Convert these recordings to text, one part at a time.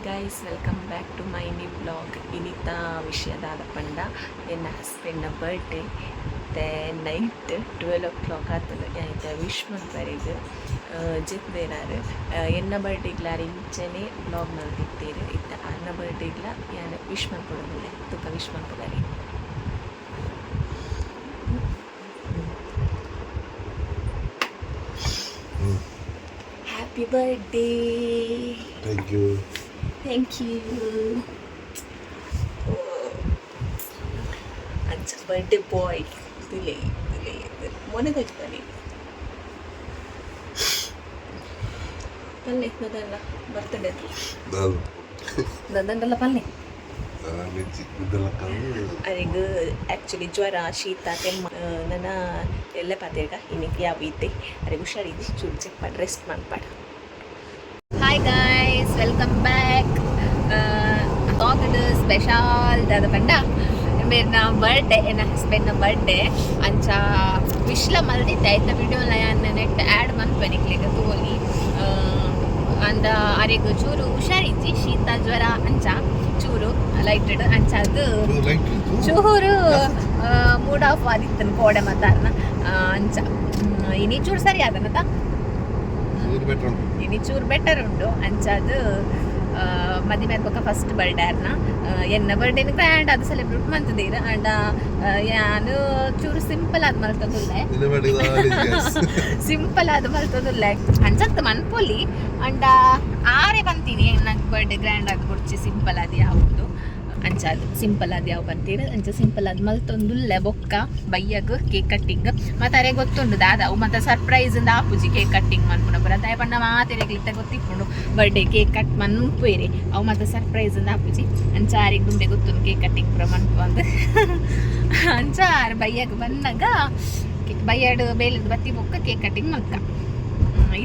Guys, welcome back to my new vlog. ಇನಿತ ವಿಷಯ ದಾದ ಎನ್ನ ಹಸ್ಬೆಂಡ್ನ ಬರ್ಡೇ. ಇತ್ತೆ ನೈಟ್ 12 ಓ ಕ್ಲಾಕ್ ಆತುಂಡು. ಇತ್ತೆ ವಿಶ್ ಮಲ್ಪರೆಗ್ ಜೆತ್ತ್ದೇನಾರ್. ಎನ್ನ ಬರ್ಡೇಗ್ಲ ಇಂಚನೆ ವ್ಲಾಗ್ ಮಲ್ತಿತ್ತೇರು. ಇತ್ತೆ ಆರ್ನ ಬರ್ಡೇಗ್ಲ ಯಾನ್ ವಿಶ್ ಮಲ್ಪೊಡುಂದುಲ್ಲೆ. ತುಕ ವಿಶ್ ಮಲ್ಪುಗರಿ. Happy birthday. Thank you. Thank you. ಅಂಚ ಬರ್ಡೇ ಬಾಯ್ ತುಲೆ ತುಲೆ ಮೊನೆ ತಗ್ತಾನೆ ಪಲ್ಲೆ ನದಲ್ಲ ಬರ್ತಡೇ ದಂಡಲ್ಲ ಪಲ್ಲೆ. ಅರೆಗ್ ಆ್ಯಕ್ಚುಲಿ ಜ್ವರ, ಶೀತ, ಕೆಮ್ಮ ನನ್ನ ಎಲ್ಲ ಪಾತೆರ್ಗ. ಇನ್ನಿಗೆ ಯಾವ ಇತ್ತೆ ಅರೆಗ್ ಹುಷಾರಿದ್ದಿ. ಚೂರು ಚೆಕ್ ಮಾಡಿ ರೆಸ್ಟ್ ಮನ್ಪಾಡ. Hi guys, welcome back. ವ್ಲಾಗ್ಡ್ ಸ್ಪೆಷಾಲ್ ದಾದ ಪಂಡ ಮೇರ್ನ ಬರ್ಡೇ, ಎನ್ನ ಹಸ್ಬೆಂಡ್ನ ಬರ್ಡೇ. ಅಂಚ ವಿಶ್ಲ ಮಲ್ದಿತ್ತೆ. ಐತ ವಿಡಿಯೋಲ ಯಾನ್ ನೆಟ್ ಆ್ಯಡ್ ಮನ್ಪೆ, ನಿಕ್ಲೆಗ್ ತೋಲಿ. ಅಂದ ಅರೆಗ್ ಚೂರು ಹುಷಾರಿಜ್ಜಿ, ಶೀತ, ಜ್ವರ, ಅಂಚ ಚೂರು ಲೈಟೆಡ್. ಅಂಚ ಅದು ಚೂರು ಮೂಡ್ ಆಫ್ ಆದಿತ್ತನ್ ಕೋಡೆ ಮಾತಾರ್ನ. ಅಂಚ ಇನಿ ಚೂರು ಸರಿ ಆದನತ. ಇನಿ ಚೂರು ಬೆಟರ್ ಉಂಡು. ಅಂಚಾದ್ ಮದಿಮೆ ಬೊಕ್ಕ ಫಸ್ಟ್ ಬರ್ಡೇ ಆರ್ನ. ಎನ್ನ ಬರ್ಡೇನ ಗ್ರ್ಯಾಂಡ್ ಅದು ಸೆಲೆಬ್ರೇಟ್ ಮಂತುದೀರ್. ಅಂಡ ಯಾನ್ ಚೂರು ಸಿಂಪಲ್ ಆದ್ ಮಲ್ತೊಂದುಲ್ಲೆ. ಸಿಂಪಲ್ ಆದ್ ಮಲ್ತೊಂದುಲ್ಲೆ. ಅಂಚತ್ ಮನ್ಪೊಲಿ. ಅಂಡ ಆರೆ ಪಂತೀನಿ, ನಂಗೆ ಬರ್ಡೇ ಗ್ರ್ಯಾಂಡ್ ಆದ್ ಬೊಡ್ಚಿ, ಸಿಂಪಲ್ ಆದ್ ಯಾವುದು. ಅಂಚಾದ್ ಸಿಂಪಲ್ ಆದ್ ಯಾವ ಪಂತೀರ್, ಅಂಚ ಸಿಂಪಲ್ ಆದ್ ಮಲ್ತೊಂದುಲ್ಲೆ. ಬೊಕ್ಕ ಬಯ್ಯಗ್ ಕೇಕ್ ಕಟ್ಟಿಂಗ್. ಮತ್ತೆ ಅರೆ ಗೊತ್ತುಂಡು ದಾದ ಅವು ಮತ್ತೆ ಸರ್ಪ್ರೈಸ್ ಇಂದ ಆಪುಜಿ ಕೇಕ್ ಕಟ್ಟಿಂಗ್ ಮನ್ಪುನ ಪುರ. ದಾಯೆ ಪಂಡ ಮಾತೆರೆಗ್ಲ ಇತ್ತೆ ಗೊತ್ತಿಪ್ಪುಂಡು ಬರ್ಡೇ ಕೇಕ್ ಕಟ್ ಮನ್ಪುವೆರೆ, ಅವು ಮತ್ತೆ ಸರ್ಪ್ರೈಸ್ ಇಂದ ಆಪುಜಿ. ಅಂಚ ಆರೆಗ್ ದುಂಬೆ ಗೊತ್ತುಂಡು ಕೇಕ್ ಕಟ್ಟಿಂಗ್ ಪೂರ ಮನ್ಪು ಅಂದ್. ಅಂಚ ಆರ್ ಬಯ್ಯಗ್ ಬನ್ನಗ, ಬಯ್ಯಡ್ ಬೇಲೆದ್ ಬತ್ತಿ ಬೊಕ್ಕ ಕೇಕ್ ಕಟ್ಟಿಂಗ್ ಮಲ್ಕ.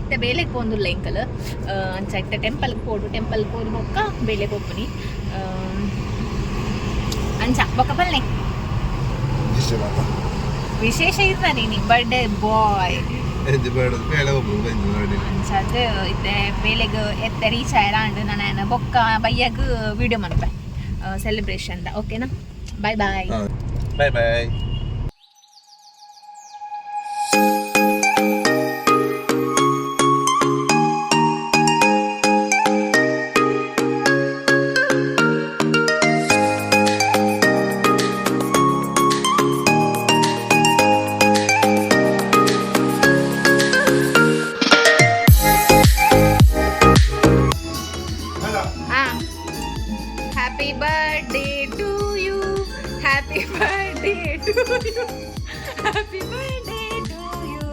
ಇತ್ತೆ ಬೇಲೆಗ್ ಪೋಂದುಲ್ಲ ಎಂಕಲ್. ಅಂಚ ಇತ್ತೆ ಟೆಂಪಲ್ ಪೋಡು. ಟೆಂಪಲ್ ಪೋದು ಬೊಕ್ಕ ಬೇಲೆ ಪೋಪುನಿ. ಅಂಚ ಬೊಕ್ಕ ಪಲ್ಲೆ. ವಿಶೇಷ ಇರ್ತಾನೆ ನೀ ಬರ್ಡೇ ಬಾಯ್. ಅಂಚಾದ್ ಇತ್ತೆ ಬೇಲೆಗ್ ಎತ್ತೆ ರೀಚ್ ಆಯರ ಅಂಡ್. ನಾನು ಬೊಕ್ಕ ಬಯ್ಯಗ್ ವಿಡಿಯೋ ಮನ್ಪೆ ಸೆಲೆಬ್ರೇಷನ್ ದ, ಓಕೆನಾ? Bye bye. Bye bye. Happy birthday to you, happy birthday to you, happy birthday to you.